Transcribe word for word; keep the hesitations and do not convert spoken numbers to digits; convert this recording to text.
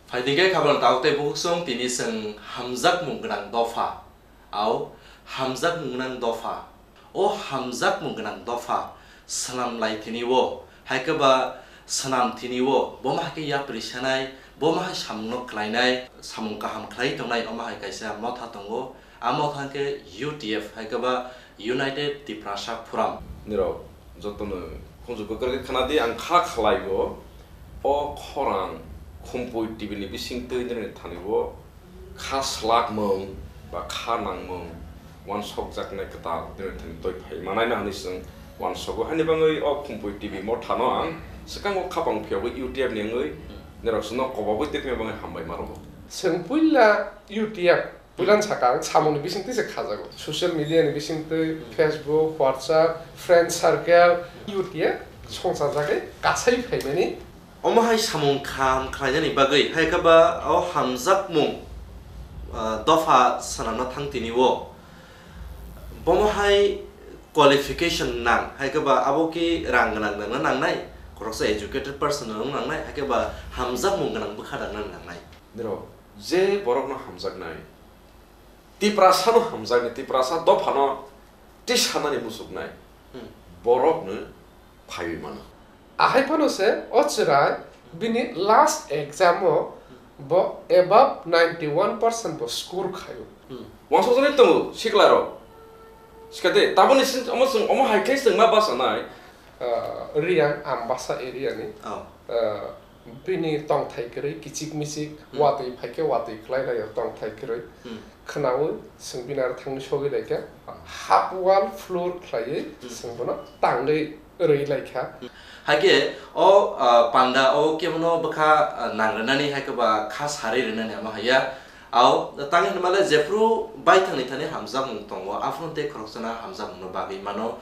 Phaidi khe khabang tabuk tei bukhuk song tini chwng hamjakmung gwnang dopha. Au hamjakmung gwnang dopha. O hamjakmung gwnang dopha swnam lai tini o, hai khe ba swnam tini o, bo ma hai khe yapri sanai, bo ma hai samung no khlainai, samung kaham khlai tongnai, omo hai kaisa motha tongo. A motha hwnkhe U T F, hai khe ba United Tiprasa Forum. Nirok jotono khunju kwkrwi khna di, ang kha khlaigo o khorang Khumpui T V ni bising twi nini thani o kha slakmung ba kha nangmung uansukjaknai kwtal nini thani twi phai manai na hwnwi chwng uansugo. Haini bagwi o Khumpui T V motha no ang swkango khapang phiyogwi U T F ni wngwi nirok chwngno kobogwi tei phima bagwi hambai ma rwo. Chwng puila U T F Puilan saka ang samungni bisingtwi se khajago. Social media ni bisingtwi, Facebook, WhatsApp, friend circle, YouTube songchajagwi kasai phaimani. Omo hai samung kaham khlainani bagwi, hai khe ba o hamjakmung, ah, dopha swnamna thang tini o. Bomo hai qualification nang, hai khe ba abo khe rang gwnang nangna nangnai, khoroksa educated person no nangnai, hai khe ba hamjakmung gwnang bwkha dangna nangnai. Nirok je borokno hamjaknai, Tiprasano hamjaknai, Tiprasa dophano tisanani muchuknai, hmm, borokno phaiwi mano. Ahai phano se o chwrai bini last exam o bo above ninety one percent bo score khaio. Hmm. Wansukjagwi tongo siklarok. Sikha de, taboni sin-, omo chwng, omo hai khe chwng ma bachanai. Ah, Riang Ambasa area ni. Oh. Ah, bini tongthai kwrwi kichik michik, hmm, watwi phaikhe watwi khlai laio tongthai kwrwi. Hmm. Khwnaui chwng bini aro thangwi sogwi laikha. Half wall floor khlaiwi, hmm, chwng bono tangwi rwi laikha. Hmm. Haikhe o, ah, panda o kebono bwkha, ah, nangranani haikhe ba kha sarwi rwnani amo haiya. Ao, tang hinmale jephru baithangni thani hamjakmung tongo, aphuru tei khoroksano hamjakmungno bagwi mano.